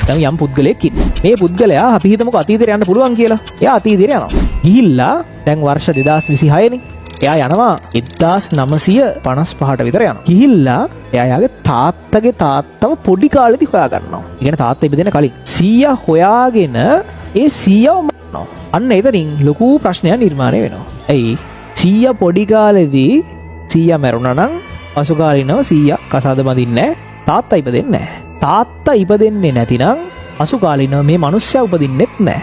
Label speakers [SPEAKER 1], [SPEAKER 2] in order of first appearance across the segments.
[SPEAKER 1] දැන් යම් පුද්ගලයෙක් ඉන්නවා. මේ පුද්ගලයා අපි හිතමුකෝ අතීතයට යන්න පුළුවන් කියලා. එයා අතීතයට යනවා. ගිහිල්ලා දැන් වර්ෂ 2026 නේ. එයා යනවා 1955ට විතර යනවා. ගිහිල්ලා එයා එයාගේ තාත්තගේ තාත්තව පොඩි කාලෙදි හොයා ගන්නවා. ඒ කියන්නේ තාත්තා ඉපදෙන කලින්. සීයා හොයාගෙන ඒ සීයාව මරනවා. අන්න එතනින් ලොකු ප්‍රශ්නයක් නිර්මාණය වෙනවා. ඇයි? සීයා පොඩි කාලෙදී සීයා මැරුණා නම් පසුකාලීනව සීයා කසාද බඳින්නේ නැහැ. තාත්තා ඉපදෙන්නේ නැහැ. තාත්තා ඉපදෙන්නේ නැතිනම් පසුකාලීනව මේ මනුස්සයා උපදින්නෙත් නැහැ.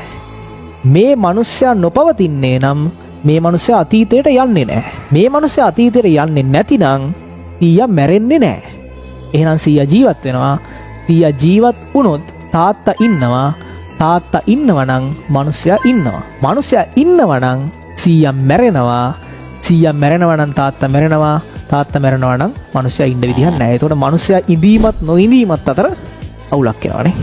[SPEAKER 1] මේ මනුස්සයා නොපවතින්නේ නම් මේ මනුස්සයා අතීතයට යන්නේ නැහැ. මේ මනුස්සයා අතීතයට යන්නේ නැතිනම් සීයා මැරෙන්නේ නැහැ. එහෙනම් සීයා ජීවත් වෙනවා. සීයා ජීවත් වුණොත් තාත්තා ඉන්නවා. තාත්තා ඉන්නවා නම් මනුස්සයා ඉන්නවා. මනුස්සයා ඉන්නවා නම් සීයා මැරෙනවා. සීයා මැරෙනවා නම් තාත්තා මැරෙනවා. තාත්තා මැරෙනවා නම් මනුස්සයා ඉන්න විදිහක් නැහැ. එතකොට මනුස්සයා ඉඳීමත් නොඉඳීමත් අතර අවුලක් එනවානේ.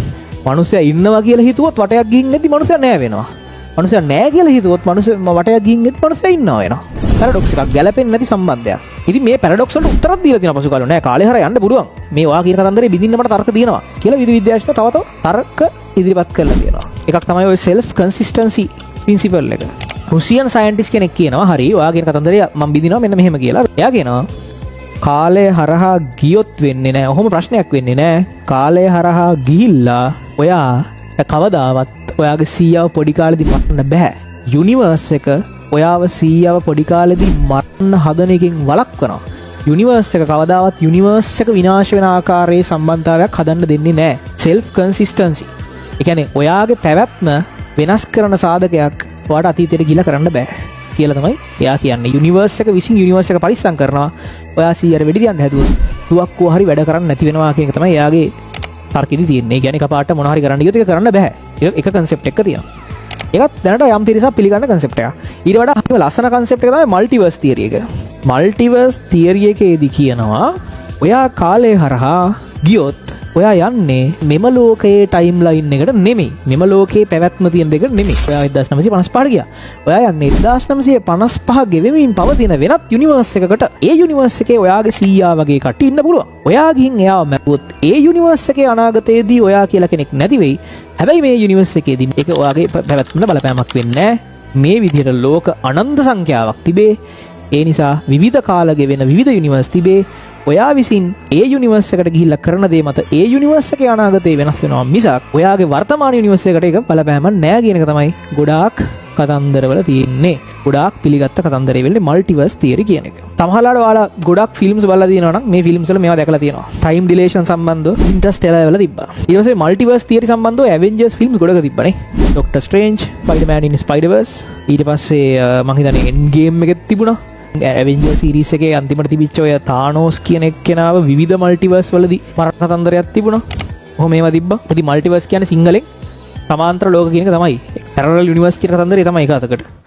[SPEAKER 1] මනුස්සයා ඉන්නවා කියලා හිතුවොත් වටයක් ගිහින් එද්දි මනුස්සයා නෑ වෙනවා. මනුස්සයා නෑ කියලා හිතුවොත් මනුස්සයා වටයක් ගිහින් එද්දි මනුස්සයා ඉන්නවා වෙනවා. පැරඩොක්ස් එකක්, ගැලපෙන්නේ නැති සම්බන්ධයක්. ඉතින් මේ පැරඩොක්ස් වලට උත්තරක් දීලා තියෙනවා පසු කාලේ. නෑ, කාලේ හරහා යන්න පුළුවන්. මේ ඔයා කියන කතන්දරේ බිඳින්න මට තර්ක තියෙනවා කියලා විවිධ විද්‍යාඥයෝ තව තව තර්ක ඉදිරිපත් කරලා තියෙනවා. එකක් තමයි ඔය සෙල්ෆ් කන්සිස්ටන්සි ප්‍රින්සිපල් එක. රුසියන් සයන්ටිස්ට් කෙනෙක් කියනවා හරි ඔයා කියන කතන්දරය මම බිඳිනවා මෙන්න මෙහෙම කියලා. එයා කියනවා කාලය හරහා ගියොත් වෙන්නේ නෑ. ඔහොම ප්‍රශ්නයක් වෙන්නේ නෑ. කාලය හරහා ගිහිල්ලා ඔයා කවදාවත් ඔයාගේ සීයාව පොඩි කාලෙදි මරන්න බෑ. යුනිවර්ස් එක ඔයාව සීයාව පොඩි කාලෙදි මරන්න හදන එකෙන් වළක්වනවා. යුනිවර්ස් එක කවදාවත් යුනිවර්ස් එක විනාශ වෙන ආකාරයේ සම්බන්ධතාවයක් හදන්න දෙන්නේ නෑ. Self consistency. ඒ කියන්නේ ඔයාගේ පැවැත්ම වෙනස් කරන සාධකයක් ඔයාට අතීතයට ගිහිල්ලා කරන්න බෑ කියලා තමයි එයා කියන්නේ. යුනිවර්ස් එක විසින් යුනිවර්ස් එක පරිස්සම් කරනවා. ඔයා සීයට වෙඩි තියන්න හැදුවොත් තුවක්කුව හරි වැඩ කරන්න නැති වෙනවා කියන එක තමයි එයාගේ තර්කෙදි තියෙන්නේ. ඒ කියන්නේ එකපාරට මොන හරි කරන්න ගියොත් ඒක කරන්න බෑ. ඒක එක කන්සෙප්ට් එකක තියෙනවා. ඒකත් දැනට යම් පිරිසක් පිළිගන්න කන්සෙප්ට් එකක්. ඊට වඩා හරිම ලස්සන කන්සෙප්ට් එක තමයි මල්ටිවර්ස් තියරි එක. මල්ටිවර්ස් තියරි එකේදී කියනවා ඔයා කාලය හරහා ගියොත් ඔයා යන්නේ මෙම ලෝකයේ ටයිම් ලයින් එකට නෙමෙයි. මෙම ලෝකයේ පැවැත්ම තියෙන දෙයකට නෙමෙයි. ඔයා 1955ට ගියා. ඔයා යන්නේ 1955 ගෙවෙමින් පවතින වෙනත් යුනිවර්ස් එකකට. ඒ යුනිවර්ස් එකේ ඔයාගේ සීයා වගේ කට්ටිය ඉන්න පුළුවන්. ඔයා ගිහින් එයාව මැරුවොත් ඒ යුනිවර්ස් එකේ අනාගතයේදී ඔයා කියලා කෙනෙක් නැති වෙයි. හැබැයි මේ යුනිවර්ස් එකේදී ඒක ඔයාගේ පැවැත්මට බලපෑමක් වෙන්නේ නැහැ. මේ විදිහට ලෝක අනන්ත සංඛ්‍යාවක් තිබේ. ඒ නිසා විවිධ කාල ගෙවෙන විවිධ යුනිවර්ස් තිබේ. ඔයා විසින් ඒ යුනිවර්ස් එකට ගිහිල්ලා කරන දේ මත ඒ යුනිවර්ස් එකේ අනාගතේ වෙනස් වෙනවා මිසක් ඔයාගේ වර්තමාන යුනිවර්ස් එකට ඒක බලපෑමක් නෑ කියන එක තමයි ගොඩාක් කතන්දරවල තියෙන්නේ. ගොඩාක් පිළිගත්ත කතන්දරේ වෙන්නේ මල්ටිවර්ස් තියරි කියන එක. සමහරවිට ඔයාලා ගොඩක් ෆිල්ම්ස් බලලා තියෙනවා නම් මේ ෆිල්ම්ස් වල මේවා දැකලා තියෙනවා. ටයිම් ඩිලේෂන් සම්බන්ධව ඉන්ටර්ස්ටෙලර් වල තිබ්බා. ඊට පස්සේ මල්ටිවර්ස් තියරි සම්බන්ධව ඇවෙන්ජර්ස් ෆිල්ම්ස් ගොඩක තිබ්බනේ. Doctor Strange, Spiderman in Spiderverse, ඊට පස්සේ මං හිතන්නේ එන්ඩ් ගේම් එකෙත් තිබුණා. ඇවෙන්ජර් සීරීස් එකේ අන්තිමට තිබිච්ච ඔය තානෝස් කියන එක්කෙනාව විවිධ මල්ටිවර්ස් වලදී මරණ කතන්දරයක් තිබුණා. ඔහොම ඒවා තිබ්බා. ඉතින් මල්ටිවර්ස් කියන්නේ සිංහලෙන් සමාන්තර ලෝක කියන එක තමයි. පැරලල් යුනිවර්ස් කියන කතන්දරේ තමයි එක අතකට.